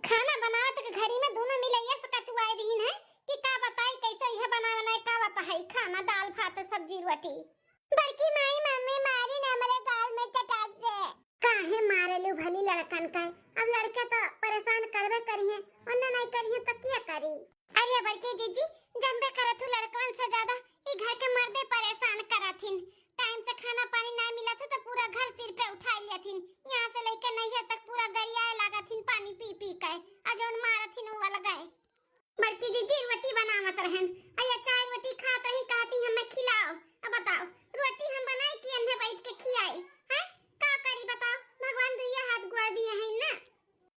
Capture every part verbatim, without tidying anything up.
खाना बनावत के घरी में दुनो मिलैया से कचुआई दिहिन है कि का बताई, कैसे यह बनाए बनाए का बताई, खाना, दाल, भात, सब्जी, रोटी। बड़की माई, मम्मी मारी ना हमरे गाल में चटाक से। काहे मारेलू भली लड़कन का? अब लड़के तो परेशान करबे करिहे, ओन्ने नहीं करिहे तो क्या करी? अरे बड़की जीजी, जानबे करत हू लड़कवन से ज्यादा ई घर के मर्दे परेशान करत हिन। टाइम से खाना पानी ना मिलत है तो पूरा घर सिर पे उठा लेत हिन। यहाँ से लेके नैहर तक पूरा गरियाए लागत हिन पानी पी पी के। आ जौन मारत हिन उ अलग है। बड़की जीजी रोटी बनावत रहन, अया चार रोटी खात रही, कहती हमें खिलाओ। अब बताओ, रोटी हम बनाई कि इन्हें बैठ के खियाई? हैं? का करी बताओ, भगवान दुइये हाथ गोड़ दिए हैं ना।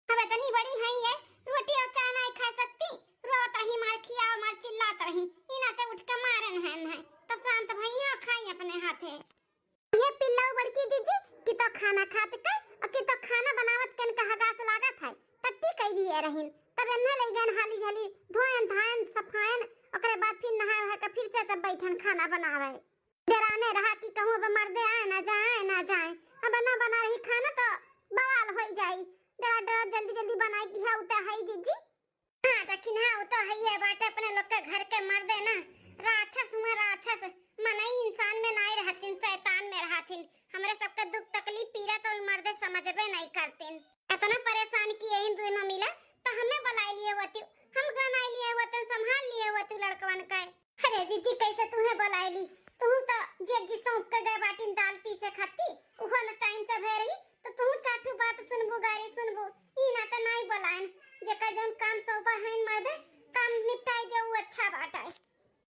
अब इतनी बड़ी है ये, रोटी और चाय नहीं खा सकती? रोवत रही, मार खियाओ, मार चिल्लात रही, इना ते उठ के मारन है, है। तब शांत भैया खाई अपने हाथे। ये पिल्लऊ बड़की जीजी कि तो खाना खात के और कि तो खाना बनावत के इनका हगास लागत है, टट्टी कई दिए रहिन। तब इन्हें ले गए हाली झाली धोएन धाएन सफाएन, ओकरे बाद फिर नहाए है तो फिर से तब बैठन खाना बनावे। डराने रहा कि कहूँ अब मर्दे आए ना जाए, आए ना जाए, अब ना बना रही खाना तो बवाल हो जाई। डरा डरा जल्दी जल्दी बनाई दिया उता है जीजी। हाँ, लेकिन हाँ, वो तो है ये बात, अपने लोग के घर के मर्दे ना राक्षस हुआ, राक्षस। मनई इंसान में नाई रहतिन, शैतान में रहतिन। हमरे सबके दुख तकलीफ पीड़ा तो ई मर्दे समझबे नहीं करतिन। इतना परेशान किए इन दोनों मिला, तो हमें बुलाई लिए होती, हम गनाई लिए होते, संभाल लिए होते लड़कवन का। अरे जीजी, कैसे तुम्हें बुलाई ली? तुम तो जेठ जी सौंप के गए बाटिन दाल पीसे खाती, उहो न टाइम से भय रही, तो तू चार ठो बात सुनबू, गारी सुनबू, ई ना त नाई बोलायन। जेकर जौन काम सौंपा है मर्दे, काम निपटाई दे, उ अच्छा बात है।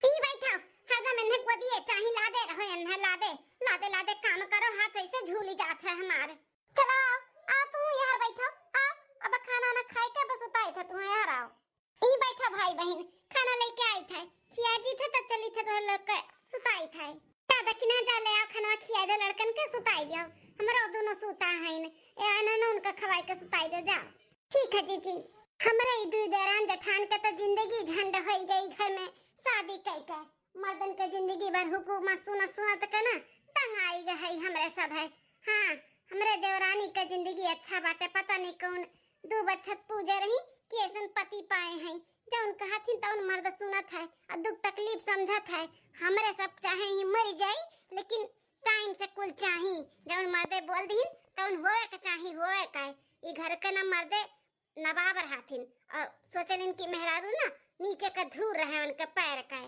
ई बैठो, हरदम इन्हें को दिए चाही, लादे रहो इन्हें, लादे, लादे, लादे काम करो, हाथ ऐसे झूली जात है हमारे। चलो आओ, आओ तू यार बैठो, आओ, अब खाना ना खाए के बस उताई था तू यार, आओ। ई बैठा भाई बहिन, खाना लेके आई थे, खिया दी थे, तब चली थे तो लोग के सुताई थे। दादा कि ना जा ले आओ खाना खिया दे लड़कन के सुताई दियो, हमरो दोनों सूता है न, ए आना ना उनका खवाई के सुताई दे जाओ। ठीक है जीजी। हमरे ई दुई देरान जेठान के तो जिंदगी झंड होई गई घर में शादी कई के। मर्दन के जिंदगी भर हुकूमत सुनत सुनत के ना तंग आई गए है हमरे सब है। हाँ, हमरे देवरानी के जिंदगी अच्छा बाटे, पता नहीं कौन दू बच्छत पूजे रही कि ऐसन पति पाए हैं, जौन कहथिन तौन मर्द सुनत है और दुख तकलीफ समझत है। हमरे सब चाहे ही मर जाई, लेकिन टाइम से कुल चाही, जौन मर्दे बोल दीन तौन होए के चाही, होए का। ई घर के ना मर्दे नवाब रहथिन और सोचलिन कि मेहरारू ना नीचे का धूर रहे उनके पैर का।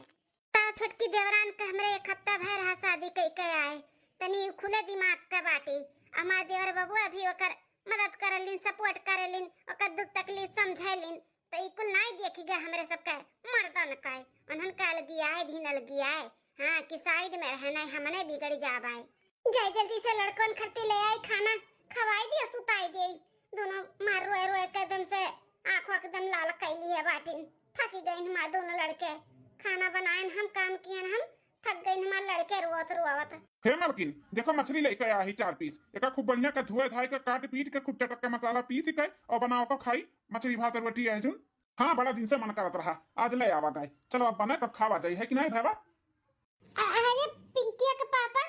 ताऊ छोटकी देवरान के हमरे एक हफ्ता भर रहा शादी कई के आए, तनी खुले दिमाग के बाटी। हमार देवर बबुआ भी ओकर मदद करलिन, सपोर्ट करलिन, ओकर दुख तकलीफ समझैलिन, तो ई कुल नाई देखी गए हमरे सबके मर्दन के। उन्हन के अलगियाए दिन अलगियाए, हाँ, कि साइड में रहना है, हमने बिगड़ जाबाए। जाए जल्दी से लड़कन खत्ती ले आई, खाना खवाई दिया, सुताई दिया। दोनों मार रोए रोए के एकदम से आंखों एकदम लाल कैली है बाटिन। थकी गई हमार दोनों लड़के, खाना बनाए हम, काम किए हम, थक गई हमार लड़के रोवत रोवत। हे मलकिन, देखो मछली लेके आया ही चार पीस, एका खूब बढ़िया के धोए धाए के काट पीट के खूब चटक के मसाला पीस के और बनाओ को खाई, मछली भात रोटी है जुन। हाँ, बड़ा दिन से मन करत रहा, आज ले आवा दाई। चलो अब बने तब खावा जाई, है कि नहीं भैया? अ-, अरे पिंकिया के पापा,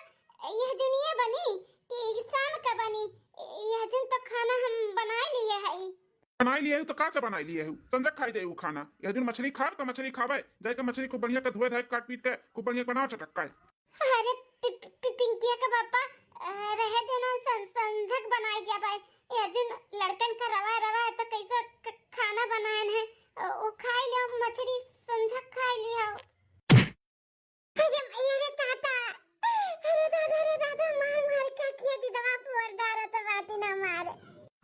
यह जुनिया बनी कि शाम का बनी? यह जुन तो खाना हम बनाए लिए हई। बनाए लिए हई तो का से बनाए लिए हई? संझक खाई जाई उ खाना। यह जुन मछली खाब तो मछली खाबे, जाए के मछली खूब बढ़िया के धोए धाए काट पीट के खूब बढ़िया बनाओ चटक्का। अरे पि-, पि-, पि-, पिंकिया के पापा, अ, रहे देना सं-, संझक बनाए जाबे। यह जुन लड़कन का रवा रवा है तो कैसे क-, खाना बनाए है, अ, वो खाई लो मछली संझक खाई लियो। अरे, अरे दादा, अरे दादा, अरे दादा, मार मार के किया दीदवा पुअर डारा तो बाटी ना मारे।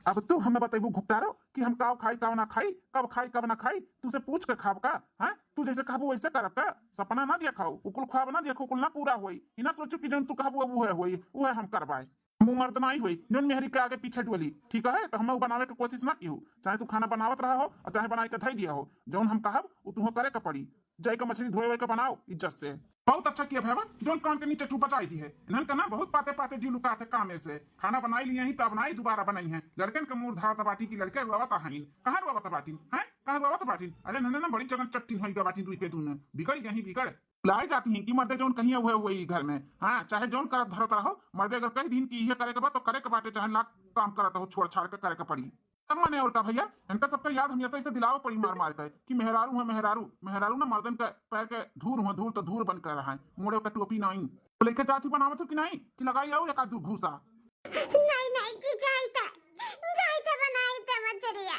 अब तू हमें बतेबू घुपटारो कि हम काव खाई, काव ना खाई, कब खाई, कब ना खाई, तू से पूछ के खाब का? हाँ, तू जैसे कहबू वैसे करब का? सपना ना देखो, उकुल ख्वाब ना देखो, उकुल ना पूरा होई। ई ना सोचू कि जौन तू कहबू अब उहे होई, उहे हम करबाए। हम उ मर्द नाई होई, जौन मेहरी के आगे पीछे डोली, ठीक है? तो हम उ बनावे के कोशिश ना किहू। चाहे तू खाना बनावत रहा हो और चाहे बनाए के धई दिया हो, जौन हम कहब, उ तुहो करे के पड़ी। जाई के मछली धोए वोए के बनाओ इज्जत से। बहुत अच्छा किया भैया, जौन कान के नीचे चुप बचाई दी है। इन्हन का ना बहुत पाते पाते जीव लुकात है कामे से। खाना बनाई लिए ही तो अब नाई दोबारा बनाई है। लड़कन के मूड धारत बाटी की लड़के रुआवत आहिन। कहाँ रुआवत बाटिन? हैं? कहाँ रुआवत बाटिन? अरे नन्हे ना बड़ी चगन चट्टी होई गवा बाटिन रुई पे दून। बिगड़ गई बिगड़। लाए जाती हैं कि मर्दे जौन कहिए हुए हुए ही घर में। हाँ, चाहे जौन करत धरत रहो, मर्दे अगर कह दीन कि ये करे के बा तो करे के बाटे, चाहे लाख काम करत हो छोड़ छाड़ के करे के पड़ी। तब माने और का भैया, इनका सबका याद हमेशा इसे दिलावे पड़ी मार मार के कि मेहरारू है मेहरारू, मेहरारू ना मर्दन के पैर के धूर हुआ, धूर तो धूर बन के रहा है, मोड़े का टोपी नाई। तो लेके जाती बनावत हो कि नहीं, कि लगाई और एक आध दू घूसा? नहीं, नहीं जी, जाई त, जाई त बनाई त मछरिया।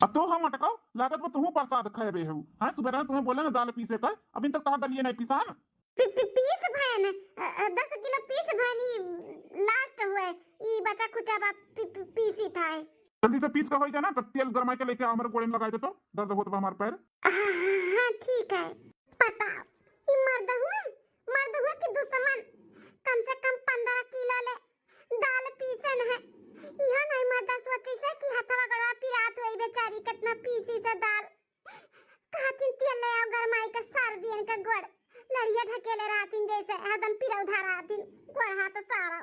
अब तो हम अटकाओ, लागत बा तुहूँ प्रसाद खाए बे हऊ। हाँ, सुबह तुम्हें बोले ना दाल पीसे कर, अभी तक तहार दलिए नहीं पिसान। पी-, पी-, पीस भैन, अ, अ, दस किलो पीस भैन, ई लास्ट हुए, ई बचा खुचा बा, पी-, पी-, पीसी था। जल्दी से पीस के होई जाना, तो तेल गरमाई के लेके आओ, हमारे गोड़े में लगाई दे तो, दर्द होत बा हमार पैर। हाँ, हाँ, हाँ, ठीक है। बताओ, ई मर्द हुए, मर्द हुए कि दुश्मन? कम से कम पन्द्रह किलो ले दाल पीसन है। इहो नहीं मर्द सोची से कि हथवा गड़वा पिरात होई बेचारी, कितना पीसी से दाल। कहथिन तेल ले आओ गरमाई के सार दियन के गोड़। लड़िया ढकेले रहथिन जैसे हरदम पिरौधा रहथिन, गोड़ हाथ सारा।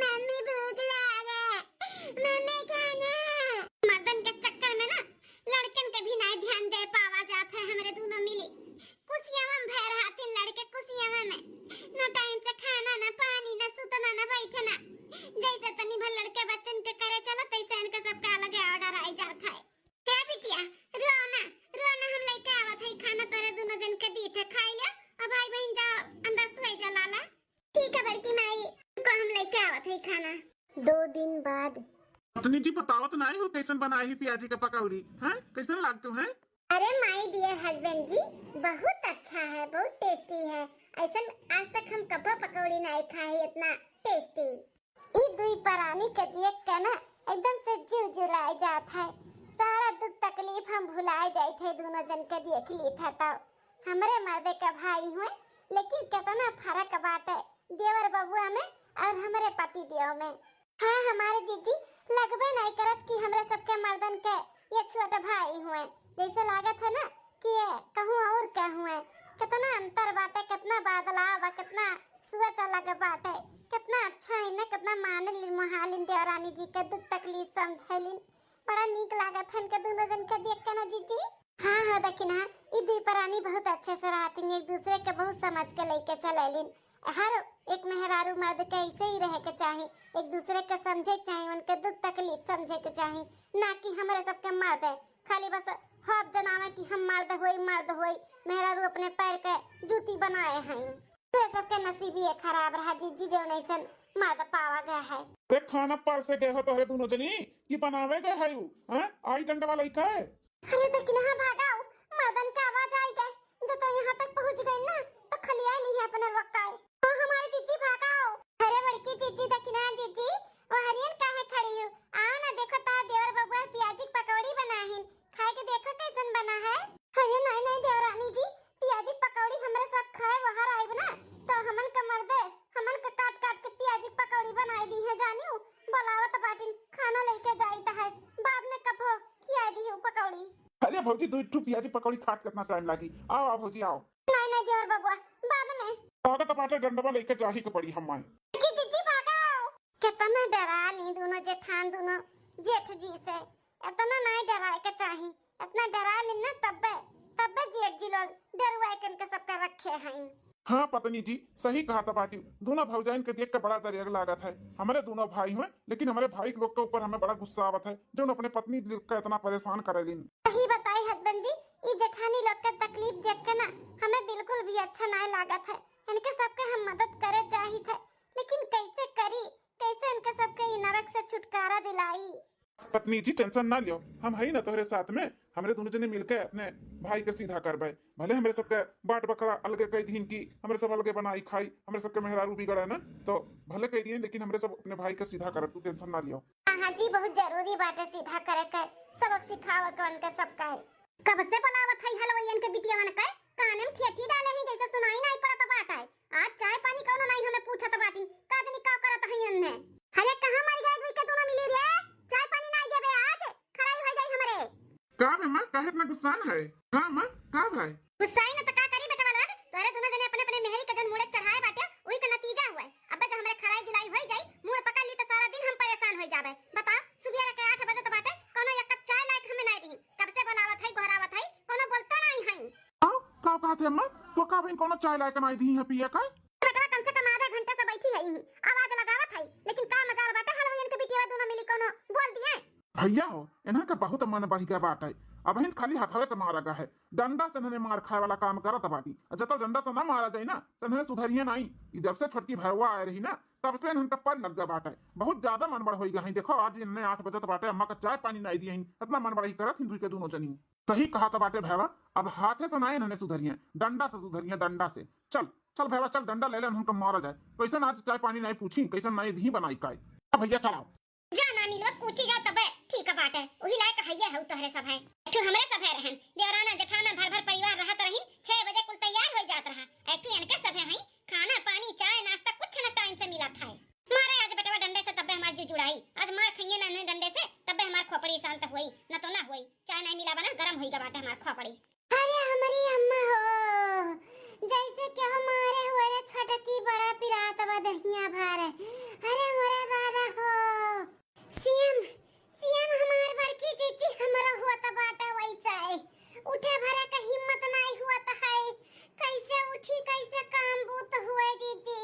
मम्मी भूख लागे, मम्मी खाना। मर्दन के चक्कर में ना लड़कन के भी नहीं ध्यान दे पावा जात है हमरे दोनों मिली। कुसियावा में भय रहथिन लड़के कुसियावा में, ना टाइम से खाना, ना पानी, ना सुतना, ना बैठना। जैसे तनी भर लड़के बच्चन के करे चलो, तैसे इनके सबके अलगे ऑर्डर आई जात है। ए बिटिया, रो ना, रो ना, हम लइके आवत हई खाना, तोरे दुनो जन के दीत है, खाई ले। अब भाई बहिन जाओ, अंदर सोई जा लाला। ठीक है बड़की माई, को हम लइके आवत हई खाना। दो दिन बाद। पत्नी जी बतावत नाई हो कैसन बनाई है पियाजी का पकौड़ी, हैं? कैसन लागत है? अरे my dear husband जी, बहुत अच्छा है, बहुत टेस्टी है। ऐसन आज तक हम कब्बो पकौड़ी नाई खाई, इतना टेस्टी। ई दुई परानी के देख के ना एकदम से जीव जुड़ाए जात है। सारा दुख तकलीफ हम भुलाए जाइत है, दुनो जन के देख लीत है तो। हमरे मर्दे के भाई हुए, लेकिन कितना फर्क बाटे देवर बबुआ में और हमरे पति देव में। हाँ, हमारे जीजी, लगबे नहीं करत कि हमरे सबके मर्दन के ये छोट भाई हुए, जैसे लागत है ना कि ये कहूँ और के हुए। कितना अंतर बाटे, कितना बदलाव बा, कितना सोच अलग बाटे, कितना अच्छा है ना, कितना मानलिन मोहालिन देवरानी जी के दुख तकलीफ समझेलिन। बड़ा नीक लागत है इनके दुनो जन के देख के ना जीजी। हाँ, हाँ, देखी ना, ई दुई परानी बहुत अच्छे से रहतिन, एक दूसरे के बहुत समझ के लेके चलेलिन। हर एक मेहरारू मर्द के ऐसे ही रहे के चाही, एक दूसरे के समझे के चाही, उनके दुख तकलीफ समझे के चाही, ना कि हमरे सबके मर्द है खाली बस हौफ जनावे कि हम मर्द होई, मर्द होई, मेहरारू अपने पैर के जूती बनाए हैं। तोरे सबके नसीबिये खराब रहा जीजी, जौन ऐसन मर्द पावा गया है। अरे खाना परसे गए हो तोहरे दुनो जनी कि बनावे गए है उ, हैं? आई डंडवा लइका है। अरे देखी ना, भागाओ, मर्दन के आवाज आई गए, जो तो यहाँ तक पहुँच गई ना, तो खलिया ली है अपने वक्का। ओ हमारे जीजी भागाओ। अरे बड़की जीजी देखी ना जीजी, वो हरियन काहे खड़ी हो? आओ ना, देखो तार देवर बबुआ पियाजी के पकौड़ी बनाहिन, खाए के देखो कैसन बना है। अरे नहीं नहीं देवरानी जी, पियाजी पकौड़ी हमरे सब खाए बाहर आइब ना, तो हमन के मर्दे, हमन के काट काट के पियाजी पकौड़ी बनाई दी है जानियो। बोलावत बाटिन, खाना लेके जाइत है, बाद में कबो खिया दी पकौड़ी। अरे भौजी, दो ठो पियाजी पकौड़ी खात कितना टाइम लागी? आओ, आओ भौजी, आओ। नहीं नहीं देवर बबुआ, बाद में। ताकत बाटे डंडवा लेके जाही के पड़ी हमारे। कि जीजी भागाओ। कितना डरा ली दुनो जेठान, दुनो जेठ जी से। इतना नहीं डराए के चाही, इतना डरा ली ना तब्बे, तब्बे जेठ जी लोग डरुआ के इनके सबके रखे हैं। हाँ पत्नी जी, सही कहा था बाटी, दोनों भौजाइन के देख के बड़ा दरिया लागत है। हमारे दोनों भाई हुए, लेकिन हमारे भाई लोग के ऊपर हमें बड़ा गुस्सा आवत है, जो अपने पत्नी लोग का इतना परेशान करेलिन। सही बताई husband जी, ई जेठानी लोग के तकलीफ देख के ना हमें बिल्कुल भी अच्छा नहीं लागत है। इनके सबके हम मदद करे चाहित है, लेकिन कैसे करी, कैसे इनके सबके ई नरक से छुटकारा दिलाई? पत्नी जी tension ना लियो, हम हई ना तोहरे साथ में। हमरे दोनों जने मिलके अपने भाई के सीधा करबे। भले हमरे सबके बाट बखरा अलगे कई दिन की, हमरे सब अलगे बनाई खाई, हमरे सबके मेहरारू बिगड़े ना, तो भले कई दिए, लेकिन हमरे सब अपने भाई के सीधा करब, तू tension ना लियो। हाँ, हाँ जी, बहुत जरूरी बाटे सीधा करे के, सबक सिखावे के उनके सब कहे। कब से बोलावत हई हलवैयन के बिटियावन के, काने में ठेठी डाले हैं जैसे सुनाई नहीं पड़त बाटे। आज चाय पानी कौनो नहीं हमें पूछत बाटिन, का जनी का करत हई एन्ने। अरे कहाँ मर गए दुई के दोनों मिली रे, चाय पानी नहीं देबे आज, खराई हो जाई हमरे। का बे माँ, काहे इतना गुस्सान है? हाँ माँ, का भाई? गुस्साई न त का करी बेटवा लोग, तोरे दोनों जने अपने अपने मेहरी के जन मुड़े चढ़ाए बाटे, उही के नतीजा हुए। अब्बे जब हमरे खराई जुलाई होई जाई, मूड़ पकड़ ली त सारा दिन हम परेशान होई जाबे। बताओ, सुबेरे के आठ बजत बाटे, कौनो एक कप चाय लायक हमें नाई दिही। कब से बोलावत हई, गोहरावत हई, कौनो बोलतो नाई हई। आओ, का कहत है अम्मा? तो का बहिन कौनो चाय लायक नाई दिही है पिए का? बेटवा कम से कम आधा घंटा से बैठी है यहीं, आवाज लगावत है, लेकिन का मजाल बाटे हलवैयन के बिटिया दोनों मिली कौनो बोल दिए। भइया हो, इन्हन के बहुत मन बढ़ि गए बाटे। अबहिन खाली हथवे से मारा गए है, डंडा से इन्हने मार खाए वाला काम करत बाटी। अउर जब तक डंडा से ना मारा जाई ना, त इन्हने सुधरिहे नाहीं। ई जब से छोटकी भैया आए रही ना, तब से इन्हन के पर लग गए बाटे। बहुत ज्यादा मन बढ़ होई गए हैं। देखो, आज इन्हने आठ बजत बाटे, अम्मा का चाय पानी नाहीं दिए हैं, इतना मन बढ़ी करत हैं दुई के दुनो जनी। सही कहत बाटे भैया, अब हाथे से नाहीं इन्हने सुधरिहे, डंडा से सुधरिहे, डंडा से। चल, चल भैया, चल डंडा ले ले, इन्हन का मारा जाए। कइसन आज चाय पानी नाहीं पूछी, कइसन नाहीं दिही बनाई काय। अब भइया चलाओ। जा नानी लोग, पूछी जाओ तबे ठीक बाटे। उही लायक हइये हउ तोहरे सभे। एक ठो हमरे सभे रहन, देवराना जेठाना भर भर परिवार रहत रहिन, छह बजे कुल तैयार होइ जात रहा। एक ठो इनके सभे हई, खाना पानी चाय नाश्ता कुछ न टाइम से मिलत है। मारे आज बेटवा डंडे से तबे हमार जू जुड़ाई, आज मार खइये ना इन्हें डंडे से तबे हमार खोपड़ी शांत होई, न तो ना होई। चाय नाहीं मिला बना, गरम होई गा बाटे हमार खोपड़ी। अरे हमरी अम्मा हो, जैसे केहू मारे हुए रे छटकी, बड़ा पिरात बा दहिया भार। अरे मोरे दादा हो, सीएम, सीएम हमार बड़की जीजी हमरो हुआ त बाटा वैसा है। उठे भरे का हिम्मत नाहीं हुआ त है। कैसे उठी, कैसे काम बूत हुए जीजी।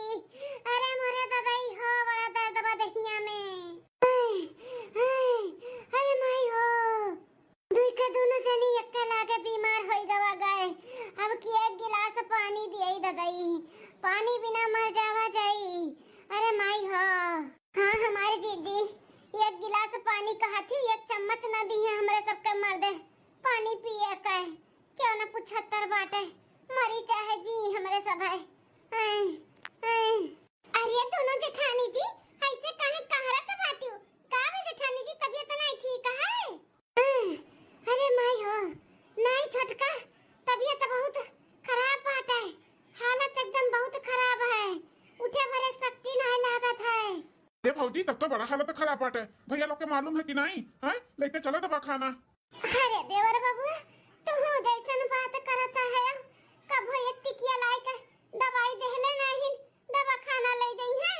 अरे मोरे ददाई हो, बड़ा दर्द बा दहिया में। आय, आय, अरे माई हो। दुई के दुनो जनी एक्के लागे बीमार होई गवा गए। अब की एक गिलास पानी दियई ददई, पानी बिना मर जावा जाई। अरे माई हो। हाँ हमारे जीजी, एक गिलास पानी कहत ही, एक चम्मच ना दी है हमरे सबके मर्दे पानी पिए के। क्यों ना पुछत्तर बाटे, मरी चाहे जी हमरे सब है। आय, आय। अरे दुनो जेठानी जी, ऐसे काहे कहरत बाटियो? का बे जेठानी जी, तबियत नाहीं ठीक है? अरे माई हो, नाहीं छोटका, तबियत बहुत खराब बाटे, हालत एकदम बहुत खराब है, उठे भरे शक्ति नाहीं लागत है। ए भौजी, तब तो बड़ा हालत खराब बाटे। भैया लोग के मालूम है कि नाहीं? हैं? लेके चलो दवाखाना। अरे देवर बबुआ, तुहू जैसन बात करत है, कभो एक टिकिया लाई के दवाई देहले नाहीं, दवाखाना ले जइहे,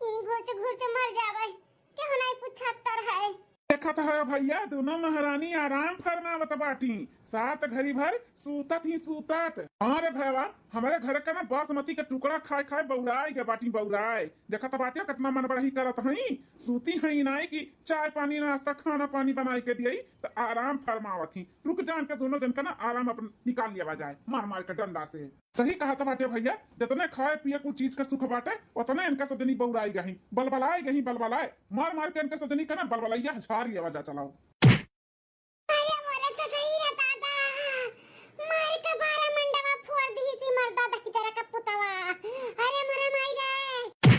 ई घुच घुच मर जावे, केहू नाहीं पुछत्तर है। देखत है भैया, दुनो महारानी आराम फरमावत बाटी, सात घड़ी भर सूतत ही सूतत। हाँ रे भैया, हमरे घर का ना बासमती का टुकड़ा खाए खाए बौराए गए बाटी, बौराए। देखत बाटे कितना मन बढ़ी करत हई, सूती हई नाहीं कि चाय पानी नाश्ता खाना पानी बनाए के दिए, त आराम फरमावत ही। रुक जा, इनके दुनो जन का ना आराम अपन निकाल लिया जाए मार मार के डंडा से। सही कहत बाटे भैया, जितने खाए पिए कुल चीज का सुख बाटे, उतने इनका सजनी बौराई गही, बलबलाई गही, बलबलाए। मार मार के इनका सजनी का ना बलबलैया झार लिया जा, चलाओ। अरे मोरे ससुर रे दादा, मार के बारह मंडवा फोड़ दी सी मर्दा दहिजरा का पुतवा। अरे मोरे माई रे।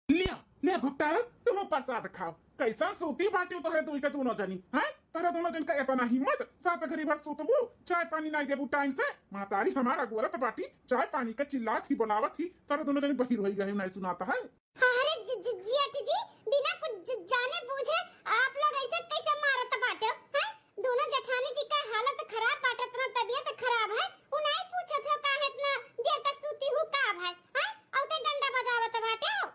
लिया, लिया भुट्टा रे, तुहू प्रसाद खाओ। कैसन सूती बाटी तोहरे दुई के दुनो जनी, हैं? तोहरे दुनो जन का इतना हिम्मत, सात घड़ी भर सूतबू, चाय पानी नाहीं देबू टाइम से। महतारी हमार अगोरत बाटी, चाय पानी का चिल्लात ही बोलावत ही, तोहरे दुनो जनी बहिर होई गए, नाहीं सुनात है। अरे जि-, जि-, जेठ जी, बिना कुछ ज-, जाने बूझे आप लोग ऐसे कैसे मारत बाटे, हैं? दुनो जेठानी जी का हालत खराब बाटे, इतना तबियत खराब है, उ नाहीं पूछत हो काहे इतना देर तक सूती हूँ का भाई, हैं? औते डंडा बजावत बाटे हो।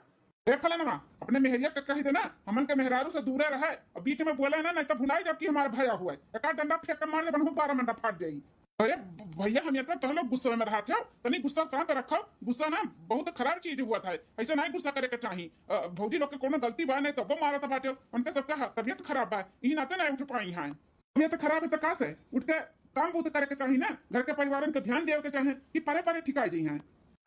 ए फलानवा, अपने मेहरिया का कहि देना, हमन के मेहरारू से दूरे रहे, अउर बीच में बोले ना, नाहीं तो भुलाई जाब कि हमार भया हुआ है। एका डंडा फेंक के मार दे, बनहु बारह मंडा फाट जाई। अरे भ-, भैया, हमेशा तो लोग गुस्से में रहत हो, तनी गुस्सा शांत रखो। गुस्सा ना बहुत खराब चीज हुआ था, ऐसे नाहीं गुस्सा करे के चाही। अ, भौजी लोग के कोनो गलती बा नाहीं, तबो मारत बाटे, उनके सबके ह-, तबियत खराब बा, ई नाते नाहीं उठ पाई हैं। तबियत खराब है तो का से उठ के काम बूत करे के चाही ना, घर के परिवारन के ध्यान देवे के चाहे कि परे परे ठिकाई जइहैं।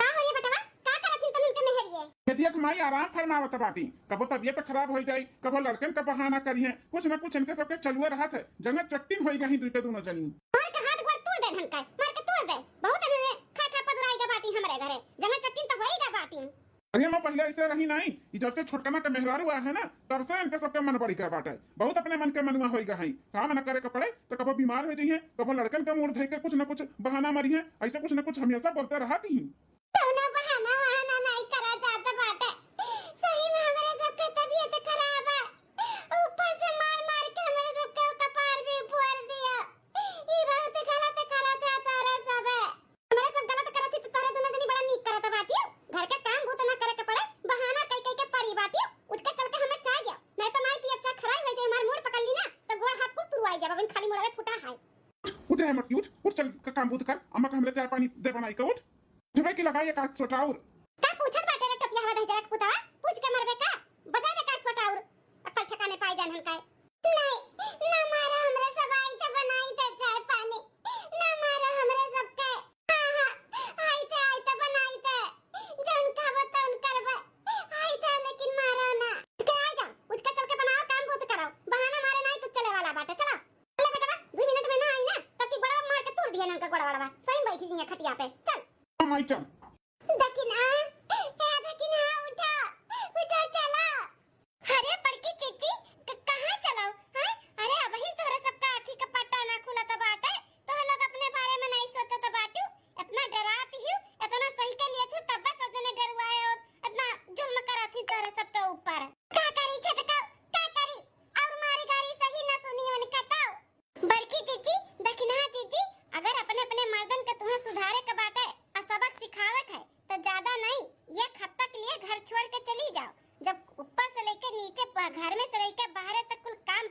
का हो रे बेटवा, का करत हिन तनु के मेहरिये? ये देख माई, आराम फरमावत बाटी, कबो तबियत खराब होइ जाई, कबो लड़कन का बहाना करिहैं, कुछ न कुछ इनके सबके चलुए रहत है। जंगा चट्टिन होइ गई दुई के दुनो जनी। मार के हाथ गोड़ तोड़ दे ढंग का, मार के तोड़ दे। बहुत इन्हें खा खा पदुराई के बाटी हमरे घरे, जंगा चट्टिन तो होई गा बाटी। अरे अम्मा, पहिले ऐसे रही नाहीं, ई जब से छोटकना के मेहरारू आए हैं ना, तब से इनके सबके मन बढ़ गए बाटे। बहुत अपने मन के मनुआ होई गए हैं। काम न करे के पड़े तो कबो बीमार हो जाइए, कबो लड़कन के मूड़ धइ के कुछ न कुछ बहाना मारिए, ऐसे कुछ न कुछ हमेशा बोलते रहती हैं। कौनो बहाना वहाना नहीं करा जात बाटे। सही में हमारे सबके तबीयत खराब है, ऊपर से मार मार के हमारे सबके कपार भी फोड़ दिया। ई बहुत गलत करत है तारा सब। हमरे सब गलत करत ही तो तोहरे दुनो जनी बड़ा नीक करत बाटियो। घर के काम बूत ना करे के पड़े, बहाना कई कई के परी बाटियो। उठ के चल के हमें चाय दिया, नहीं तो माई पियब चाय खराई हो जाए, हमार मूड़ पकड़ ली ना तो गोड़ हाथ कुल तुरवाई जाब, अबहिन खाली मुड़वे फूटा है। उठ रे मटकी, उठ, उठ, चल के काम बूत कर, अम्मा का हमरे चाय पानी दे बनाई के, उठ। उठबे की लगाई एक आध सोटा और। का पूछत बाटे रे टोपिया हवा दहिजरा के पुतवा, पूछ के मरबे का? बजा दे का सोटा और, अक्कल ठिकाने पाई जान हम काहे। नहीं, कोड़वा वड़वा, सही बैठी जी खटिया पे, चल। हाँ माई, चल। दखिना, ए दखिना, उठा, उठा, चला। अरे बड़की जीजी, क-, कहाँ चलाओ, हैं? अरे अबहिन तोहरे सबका आँखी का पट्टा ना खुलत बाटे, तोहरे लोग अपने बारे में नहीं सोचत बाटू। इतना डरात ही, इतना सही के लिए थी, तब बस सबने डरवाए और इतना जुल्म करत ही तोहरे सबके ऊपर। का करी छोटका, का करी? और मारी गारी सही ना सुनी उनका तो। बड़की जीजी, दखिना जीजी, अगर अपने अपने मर्दन के तुम्हें सुधारे के बाटे और सबक सिखावे के है, तो ज्यादा नहीं, एक हफ्ता के लिए घर छोड़ के चली जाओ। जब ऊपर से लेके नीचे, प-, घर में से लेके बाहरे तक कुल काम